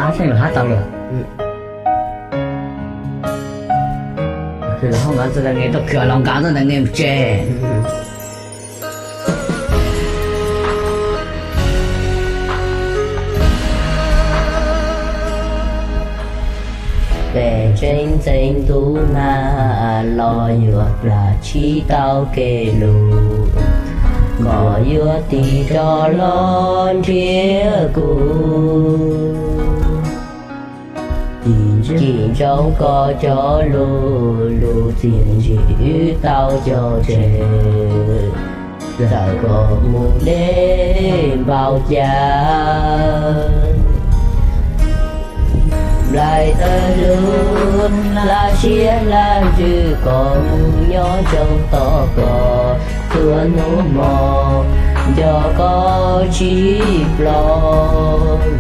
Hab xeeb lawm hab tau lawm. Khwv los hab nkawd txoj ntawm nqe, tau khwv los nkawd txoj ntawm nqe mus tsev. Pem tseeb ntxeev ntuj nag los yuav plam tsis tau kev lus, koj yuav tig rov los nrhiav kuv. Cim ntsoov koj cov lus, lus txiaj ntsig wb tau cog tseg. Txawm koj mus deb npaum cas, nplaim tawg lug, hla siab hla ntsws koj mus nyob ntsoov tos koj, txhua hnub hmo nco koj tsis ploj.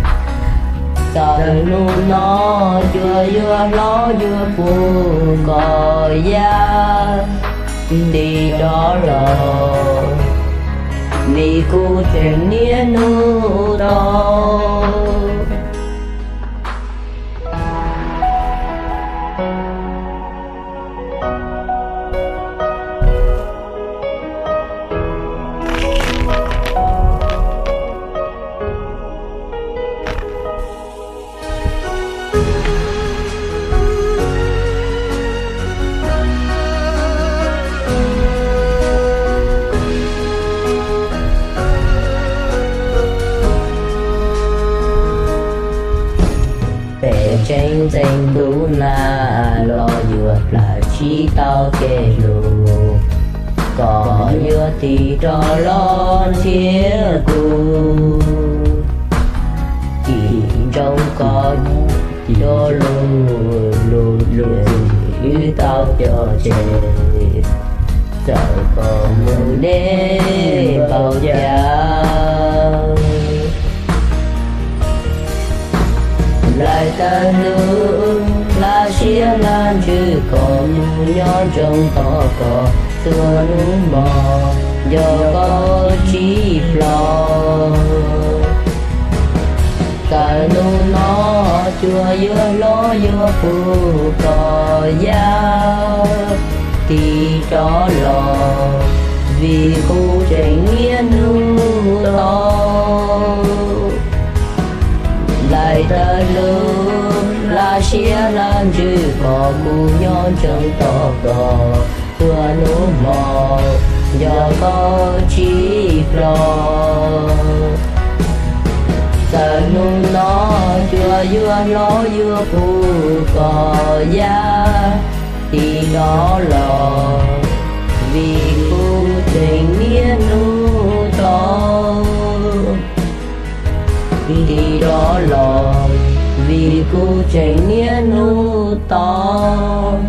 Txawm hnub no cua yuav hlob yuav puv koj yam tig rov los, vim kuv tseem niaj hnub tos. Pem tseeb ntxeev ntuj nag los yuav plam tsis tau kev lus, koj yuav tig rov los nrhiav kuv. Cim ntsoov koj cov lus, lus txiaj ntsig wb tau cog tseg. Txawm koj mus deb npaum cas, nplaim tawg lug, hla siab hla ntsws koj mus nyob ntsoov tos koj, txhua hnub hmo nco koj tsis ploj. Txawm hnub no cua yuav hlob yuav puv koj yam tig rov los, vim kuv tseem niaj hnub tos. Nplaim tawg lug, hla siab hla ntsws koj mus nyob ntsoov tos koj, txhua hnub hmo nco koj tsis ploj. Txawm hnub no cua yuav hlob yuav puv koj yam tig rov los, vim kuv tseem niaj hnub tos. Tig rov los, vim kuv tseem niaj hnub tos.